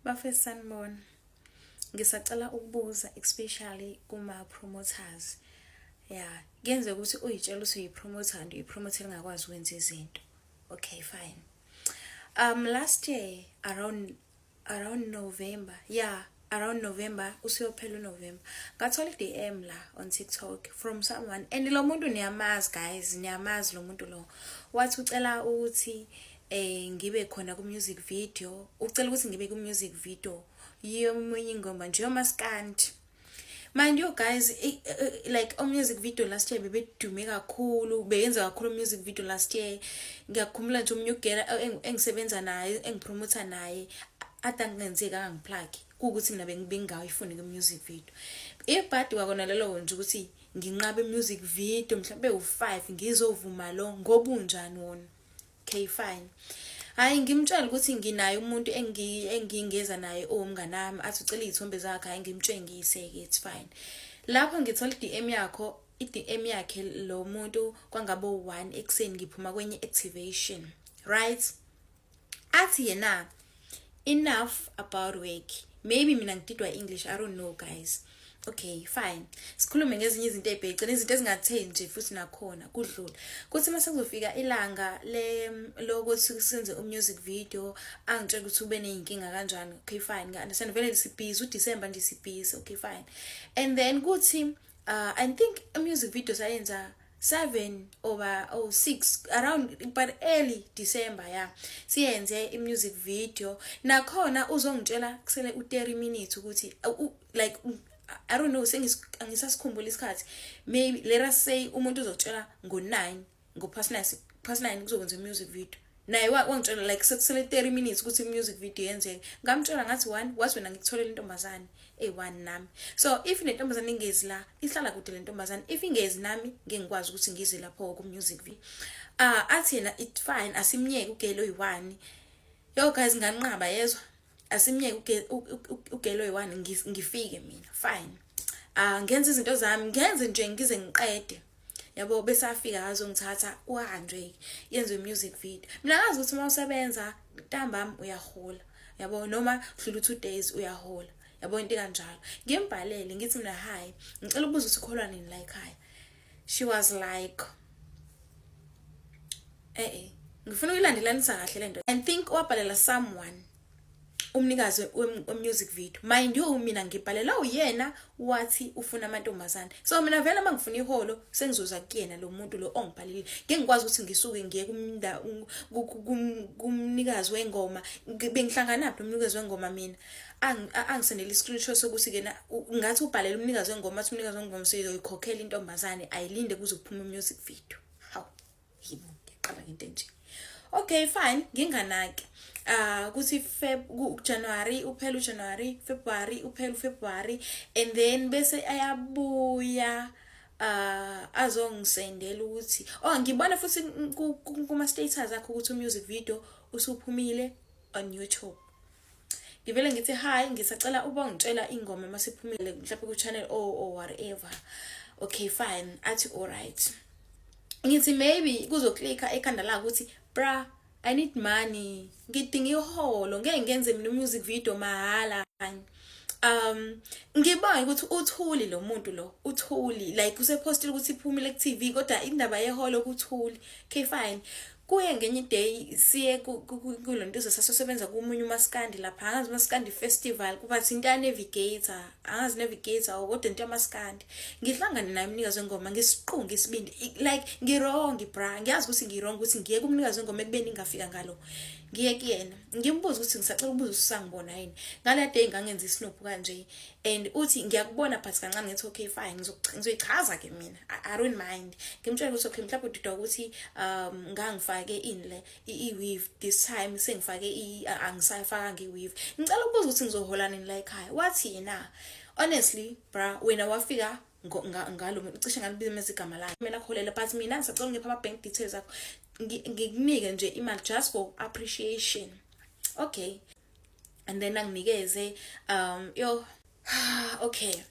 Bafethu, sanibona. Ngisacela ukubuza, especially kuma-promoters. Ya, kuyenzeka ukuthi uyitshela ukuthi uyi-promoter and uyi-promoter engakwazi ukwenza izinto. Okay, fine. Last year around November, yeah, around November, usuyophela uNovember. Ngathola i-DM la on TikTok from someone, and lo muntu niyamazi, guys, niyamazi lo muntu lo. Wathi ucela ukuthi ngibe khona ku music video, ucela ukuthi ngibe ku music video yomunye ingoma nje yomaskandi. Mind you guys, like, o music video last year bebedume kakhulu, beyenza kakhulu music video last year. Ngiyakhumbula nje omunye ugela engisebenza naye, engipromota naye, ade angenzeki angiplug kuwukuthi mina bengingayifuni ku-music video. Ibhadi kwakona lelo nje ukuthi nginqabe music video mhlawumbe u-5 ngizovuma lo ngobunjani wona. Okay, fine. Hayi, ngimtshela ukuthi nginaye umuntu engingeza naye owumngane wami, athi ucela iy'thombe zakhe. Hayi, ngimtshengise-ke, it's fine. Lapho ngithola i-DM yakho, i-DM yakhe lo muntu kwangabo 1 ekuseni, ngiphuma kwenye activation, right? Athi yena, "Enough about work." Maybe mina ngididwa English, I don't know, guys. Okay, fine, sikhulume ngezinye izinto ey'bhecene, izinto ezingatheni nje futhi nakhona kudlula. Kuthi mase kuzofika ilanga le lokuthi senze u-music video, angitshela ukuthi ube ney'nkinga kanjani. Okay, fine, ngi-understand, vele sibhizi uDisemba nje, sibhizi. Okay, fine. And then kuthi I think a-music video sayenza 7 over oh 6 around, but early December, yeah. Siyenze i-music video nakhona uzongitshela kusele u30 minutes ukuthi like, I don't know, angisasikhumbula isikhathi. Maybe, let us say, umuntu uzotshela ngo9, ngo past 9, past 9 kuzokwenza i-music video. Naye wangitshela like sekusele 30 minutes ukuthi i-music video yenzeke. Ngamtshela ngathi one, wathi wena ngikutholela intombazane eyi-one nami. So if nentombazane ingezi la, ihlala kude le ntombazane, if ingezi nami ngeke ngikwazi ukuthi ngize lapho ku-music video. Athi yena it's fine, asimyeke ugelo oyi-one. Yo guys, nganqaba yezwa, asimyeke ugelo oyi-one, ngifike mina. Fine, ngenza izinto zami, ngenze nje ngize ngiqede, yabo. Bese afika azongithatha, uhanjwe, yenziwe music video. Mina ngazi ukuthi uma usebenza ntambama uyahola, yabo, noma udlula u2 days uyahola, yabo, into kanjalo. Ngimbhalele ngithi mina, "Hi, ngicela ukubuza ukuthi ukholwa nini la ekhaya?" She was like, eh, ngifuna ukuyilandelanisa kahle lento. I think wabhalela someone, umnikazi we-music video. Mind you, mina ngibhalela uyena, wathi ufuna amantombazane. So mina vele uma ngifuna iholo sengizoza kuyena lo muntu lo ongibhalelile. Ngeke ngikwazi ukuthi ngisuke ngiye kumnikazi wengoma. Bengihlanganaphi nomnikazi wengoma mina? Angisendele i-screenshot sokuthi kena ngathi ubhalela umnikazi wengoma, athi umnikazi wengoma sizoyikhokhela intombazane, ayilinde kuze kuphume music video. Hawu, yibo, ngiyaqala ngento enje. Okay, fine, nginganaki. Kuthi Feb, January uphela uJanuary, February uphela uFebruary, and then bese ayabuya azongisendela ukuthi, oh, ngibona futhi kuma status akho ukuthi music video usuphumile on YouTube. Ngivele ngithi, "Hi, ngisacela uba ngitshela ingoma masiphumile mhlawumbe ku channel or whatever." Okay, fine. Athi alright. Ngithi maybe kuzoklika ekhanda la ukuthi, bra, I need money, ngidinga iholo, ngeke ngenze mina music video mahala. Ngibonge ukuthi uthuli lo muntu lo, uthuli, like usepostile ukuthi iphumile ku TV, kodwa indaba yeholo kuthuli. Okay, fine. Kuye ngenye day siye kulonto sasosebenza komunye umaskandi lapha, angazi umaskandi festival, kuba into ya navigator, angazi navigator, kodwa into yamaskandi. Ngihlangane naye umnikazi wengoma, ngisiqunge isibindi. Like, ngi-wrong, bra, ngiyazi ukuthi ngi-wrong ukuthi ngiye kumnikazi wengoma ekubeni ngingafika ngalo. Ngiye kuyena, ngimbuza ukuthi ngisacela ukubuza usangibona yini ngale day ngangenza isinophu kanje, and uthi ngiyakubona but kancane. Ngithi okay, fine, ngizoyichaza ke mina, I don't mind. Ngimtshela ukuthi okay, mhlawumbe udidwa ukuthi ngangifake ini le i-weave, this time sengifake, angisayifakanga i-weave. Ngicela ukubuza ukuthi ngizohola nini la ekhaya. Wathi yena, honestly bra, wena wafika ngalo muntu, cishe ngalibiza igama lakhe, kumele akuholele, but mina ngisacela ngipha ama-bank details akho, ngikunike nje imali just for appreciation. Okay, and then anginikeze yo. Okay,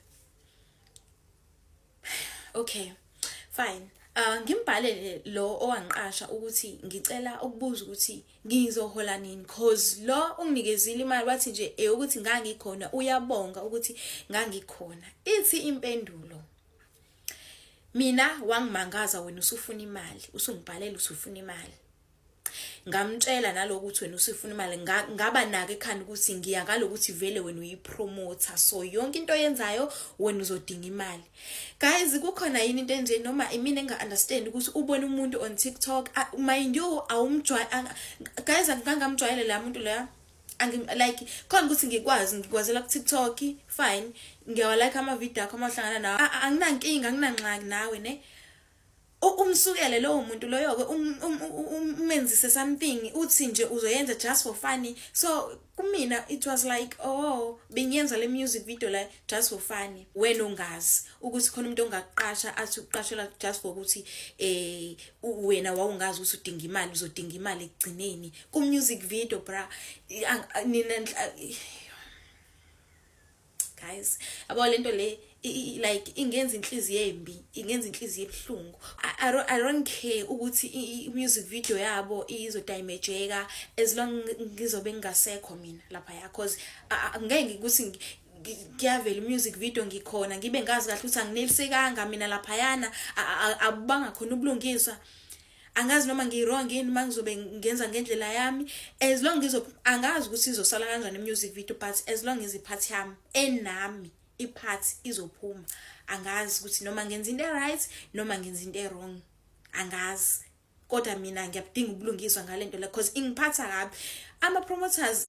fine. Ngimbhalele lo owangiqasha ukuthi ngicela ukubuza ukuthi ngizohola nini, cause lo unginikezile imali, wathi nje eyokuthi ngangikhona, uyabonga ukuthi ngangikhona. Ithi impendulo, mina wangimangaza wena usufuna imali, usungibhalela usufuna imali. Ngamtshela nalokuthi wena usufuna imali, ngaba nako ekhanda ukuthi ngiya ngalokuthi vele wena uyi-promoter, so yonke into oyenzayo wena uzodinga imali. Guys, kukhona yini into enje, noma imina enga-understand ukuthi ubone umuntu on TikTok, mind you, awumjwaye? Guys, angangamjwayele la muntu loya. Like, khona ukuthi ngikwazi, ngikwazela ku-TikTok, fine, ngiyawalike amavidiyo akho uma uhlangana nawe, anginankinga, anginangxaki nawe ne. Umsukele lowo muntu loyo-ke, umenzise something, uthi nje uzoyenza just for funny. So kumina it was like, oh, bengiyenza le music video la just for funny. Wena ungazi ukuthi khona umuntu ongakuqasha, athi ukuqashela just for ukuthi wena wawungazi ukuthi udinga imali, uzodinga imali ekugcineni ku-music video, bra. Nina guys, yabo lento le, like, ingenza inhliziyo embi, ingenza inhliziyo ebuhlungu. I don't care ukuthi i-music video yabo izodamageka, as long ngizobe ngingasekho mina lapha ya, cause ngeke ukuthi kuyavela i-music video ngikhona, ngibe ngazi kahle ukuthi anginelisekanga mina laphayana, abubanga khona ubulungiswa. Angazi noma ngiyi-wrong yini uma ngizobe ngenza ngendlela yami. As long ngizo, angazi ukuthi izosala kanjani i-music video, but as long as i-part yami enami, i-part izophuma, angazi ukuthi noma ngenza into e-right noma ngenza into e-wrong, angazi, kodwa mina ngiyabudinga ubulungiswa ngale nto le, cause ingiphatha kabi ama-promoters.